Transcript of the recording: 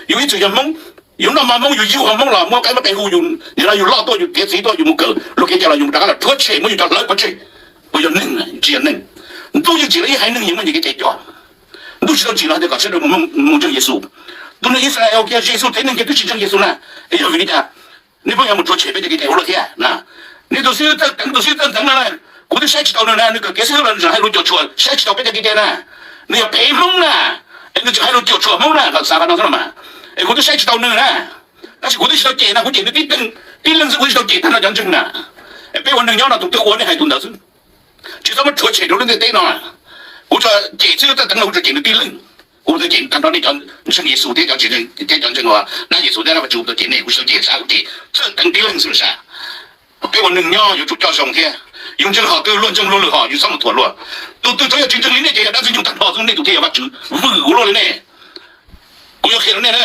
Yus ib txwm yog Hmoob, yus noj mov Hmoob, yus yug hauv Hmoob los muab qaib muab qe hu yus, nim no yus loj tuaj yus tiav txiv tuaj yus mus kawm luag kev cai los yus mus rov qab los rhuav tshem muab yus cov hlawv pov tseg, puas yog neeg? Tsis yog neeg. Ntuj yeej tsim los ib haiv neeg yeej muaj nyias kev cai cov. Ntuj tsis tau tsim los tias kom sawv daws mus ntseeg Yexus. Tus neeg Israel kiag Yexus tsev neeg kiag twb tsis ntseeg Yexus na, es yog vim li cas nej pheej yuav mus rhuav tshem peb cov kev cai ua luaj thiab na? Nej tus xib hwb Txawj Teev, tus xib hwb Txawj Teev no na, kuv twb saib tsis tau nws na, nws kawm kev xib hwb los nws tseem hais lus cuam tshuam, saib tsis tau peb cov kev cai na. Nws yog phem Hmoob na, es nws tseem hais lus cuam tshuam Hmoob na, kom xav qhov no xwb mas. Es kuv twb saib tsis tau nws na, tab sis kuv twb tsis tau cem na, kuv cem nws tib leeg, tib leeg xwb, kuv twb tsis tau cem tag nrho cov ntseeg na. Es peb ua neeg nyob no tus twg ua nej hais tus ntawd xwb, tsis txhob muab rhuav tshem rau lub ntiaj teb no. Kuv tsuas cem xwb, Txawj Teev no kuv tsuas cem nws tib leeg. Kuv tau cem tag nrho nej cov ntseeg Yexus thiab cov tsis ntseeg thiab cov ntseeg uas dab Yexus thiab dab Vaj Tswv, kuv tau cem nej, kuv tsis tau cem Xab, kuv cem Txawj Teev tib leeg xwb sas. Peb ua neeg nyob yuav tsum coj zoo thiab. Yus ntseeg hom twg luag ntseeg luag lwm hom, yus txhob mus thuam luag. Tus twg tsuav yog tsis ntseeg li nej ces yog dab ntxwg nyoog tag nrho xwb, nej tus thiaj yog Vaj Tswv, vwm ua luaj li nej. Kuv yuav qhia rau nej na,